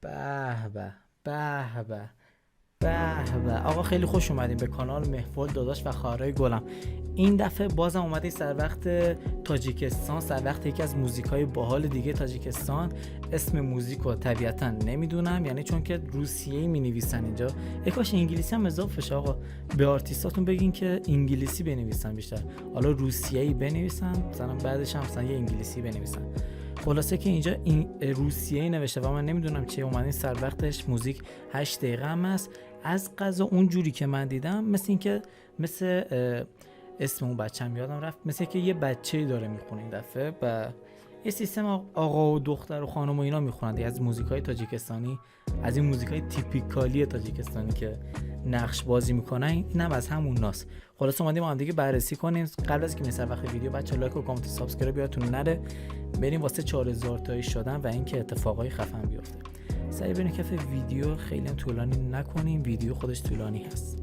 به به به به به به. آقا خیلی خوش اومدیم به کانال محفل داداش و خواهرای گلم. این دفعه بازم اومدیم سر وقت تاجیکستان، سر وقت یکی از موزیکای باحال دیگه تاجیکستان. اسم موزیک رو طبیعتا نمیدونم، یعنی چون که روسیه‌ای مینویسن اینجا، ای کاش انگلیسی هم اضافه شه. آقا به آرتیستاتون بگین که انگلیسی بنویسن بیشتر، حالا روسیه‌ای بنویسن مثلا، بعدش هم مثلا یه انگلیسی بنویسن. خلاصه که اینجا این روسیه‌ای نوشته و من نمیدونم چه. اومدین سر وقتش، موزیک 8 دقیقه هم است. از قضا اونجوری که من دیدم مثل اینکه مثل اسم اون بچه‌م یادم رفت، مثل اینکه یه بچه‌ای داره میخونه این دفعه و یه سیستم آقا و دختر و خانم و اینا میخونن دیگه، از موزیکای تاجیکستانی، از این موزیکای تیپیکالی تاجیکستانی که نقش بازی میکنن، اینم از همون ناس. خلاص اومدیم با هم دیگه بررسی کنیم. قبل از اینکه مثلا وقت ویدیو، بچه‌ها لایک و کامنت و subscribe یادتون نره. بریم واسه 4000 تایی شدن و اینکه اتفاقای خفن بیفته. سریع بریم کف ویدیو، خیلی هم طولانی نکنیم، ویدیو خودش طولانی هست.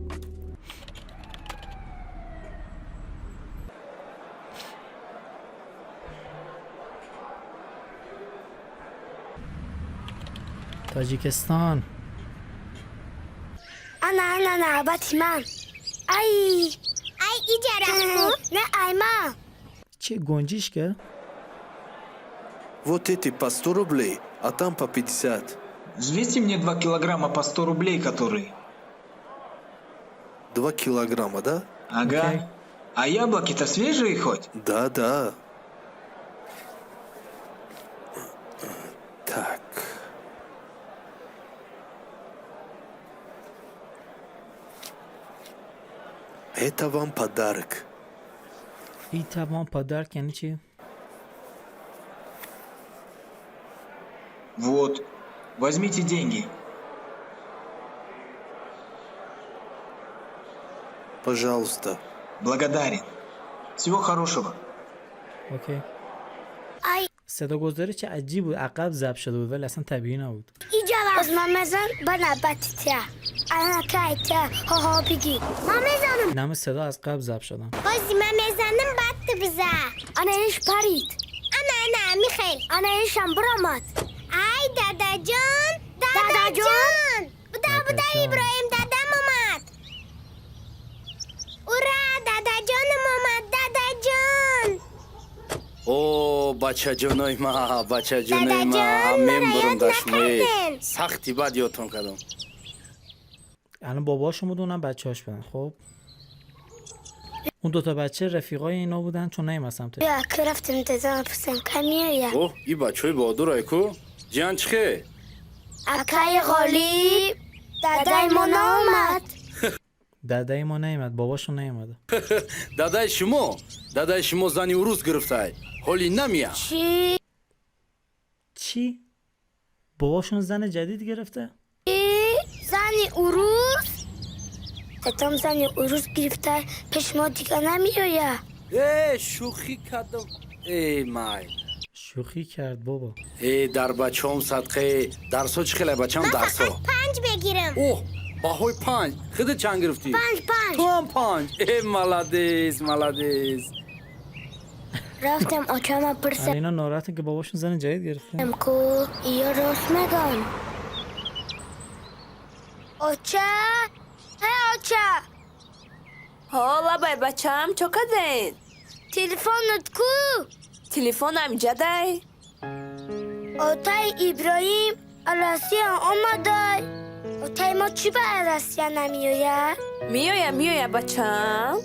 تاجیکستان. انا انا نعبتي من ای ای ایجا نه ای ما چه گنجیش که؟ Вот эти по 100 рублей, а там по 50. Взвесьте мне 2 килограмма по 100 рублей, которые. 2 килограмма, да? Ага. Окей. А яблоки-то свежие хоть? Да, да. Так. Это вам подарок. Это вам подарок یعنی چی؟ Вот. Возьмите деньги. Пожалуйста. Благодарен. Всего хорошего. Okay. ای صدا گذاری چه عجیب بود، عقب ضبط شده بود ولی اصلا طبیعی نبود. ایجا از من مزن بنا بتی انا کی تا ها ها بگی من میزنم. نم صدا از قبل ضبط شدم. بازی من میزنم بد بزا. انا ایش پرید. انا انا میخیل. انا ایشم برآمد. ای دادا جان، دادا دادا جان. جان. بودا بودا دادا جان. ابراهیم دادم اومد. اورا دادا جانم اومد، دادا جان. او بچه جونای ما، بچه جونای ما، دادا جان، همین مرا برم یاد داشمه. نکردین. سختی بد یادتون کردم. الان باباشون بود، اونم بچه‌هاش بودن. خب اون دوتا بچه رفیقای اینا بودن چون نیومد سمتش. یا که رفتم تزان پسن کمیه یا. اوه ای بچه‌ی بهادر کو جان چخه؟ اکای غالیب دادای ما نامد. دادای ما نیومد، باباشون نیومده. دادای شما، دادای شما زنی عروس گرفته. حالی نمیا. چی؟ چی؟ باباشون زن جدید گرفته؟ زنی عروس؟ دادام زنی عروس گرفته پیش ما دیگه نمیآید. ای شوخی کردم. ای مای. شوخی کرد بابا. ای در بچه‌ام صدقه، درسو چه خیلی بچه‌ام من درسو. فقط 5 بگیرم. اوه باهای 5. خودت چند گرفتی؟ 5 5. تو هم 5. ای مالادیس مالادیس. رفتم آچام پرسم اینا ناراحتن که باباشون زن جدید گرفته. کو یا راست میگن. آچه هی آچه. ها لبای بچم چو کردین؟ تلفنت کو؟ تلفنم جدای. آتای ابراهیم الاسیان آمده. آتای ما چی به الاسیان نمیآید؟ میآید میآید بچم.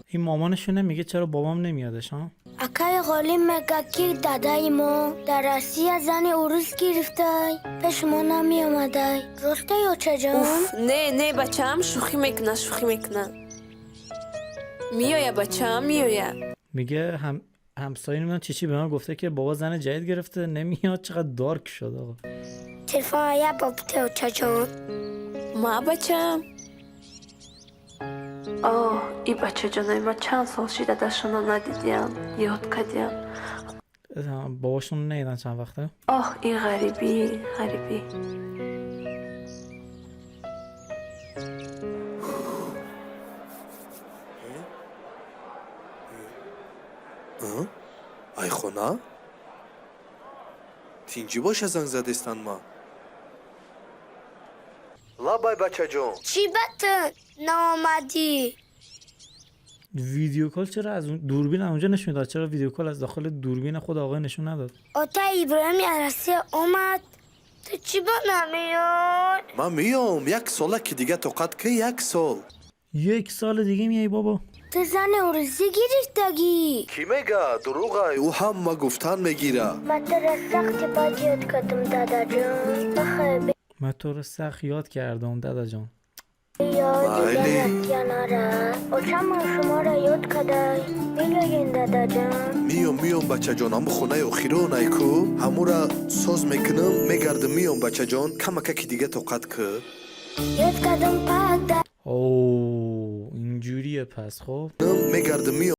این مامانشونه میگه چرا بابام نمیادش ها؟ اکای غالی میگه که دادای ما در روسیه زن عروس گرفته پیش ما نمی آمده. راسته یا چه جان؟ اوف نه نه بچم شوخی میکنه شوخی میکنه. میآید بچم میآید. میگه همسایه نمیدونم چی چی به من گفته که بابا زن جدید گرفته نمیاد. چقدر دارک شد آقا. تلفن یا بابا تو چه جان؟ ما بچم. آه ای بچه جانای ما چند سال شده داداشونو ندیدیم یاد کردیم. باباشون ندیدن چند وقته. آه این غریبی غریبی. ای خونه؟ تینجی باشه زنگ زدستان ما. Лабай, бачаҷон. Чӣ ба ту наомадӣ? video call چرا از اون دوربین اونجا نشون داد؟ چرا video call از داخل دوربین خود آقای نشون نداد؟ Ота Иброҳими Россия омад, ту чӣ ба намеёй? Ман миём, як солаки дига тоқат ки, як сол. یک سال دیگه میای بابا. Ту зани урусӣ гирифтагӣ. Кӣ мега? Дурӯғай, ӯ ҳама гуфтан мегира. Ман тура сахти бад ёд кардам, дадаҷон, бахайр. من تو رو سخت یاد کردم دادا جان. Ёди Майли. Россия нара, очамон шуморо ёд кадай, меёен, дадаҷон? Миём, миём, бачаҷон, ҳаму хонаи охиронай ку, ҳамура соз мекунам, мегардам, миём, бачаҷон, камакаки дига тоқат ку. Ёд кардам пак. اوه، اینجوریه پس، خب. Мегардам, миём.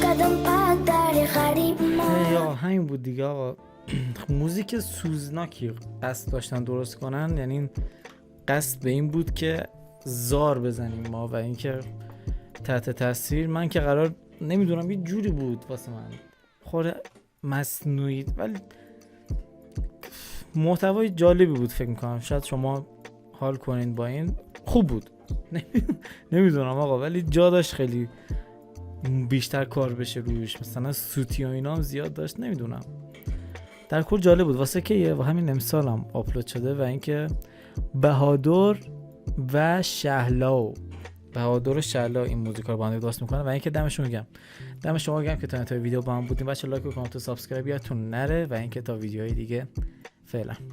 Кадам падари ғариб ма. ای آقا، همین بود دیگه. آقا، موزیک سوزناکی قصد داشتن درست کنن، یعنی قصد به این بود که زار بزنیم ما و اینکه تحت تاثیر من که قرار، نمیدونم، یه جوری بود واسه من خور مصنوعی، ولی محتوای جالبی بود. فکر میکنم شاید شما حال کنین با این. خوب بود. نمیدونم آقا، ولی جا داشت خیلی بیشتر کار بشه روش، مثلا سوتی و اینا هم زیاد داشت. نمیدونم، در کل جالب بود. واسه که و همین امسال هم آپلود شده و اینکه بهادر و شهلا، بهادر و شهلا این موزیکا رو با هم درست میکنه و اینکه دمشون گرم. دم شما گرم که تا انتهای ویدیو با هم بودیم. بچه، لایک و کامنت و subscribe یادتون نره و اینکه تا ویدیوهای دیگه، فعلا.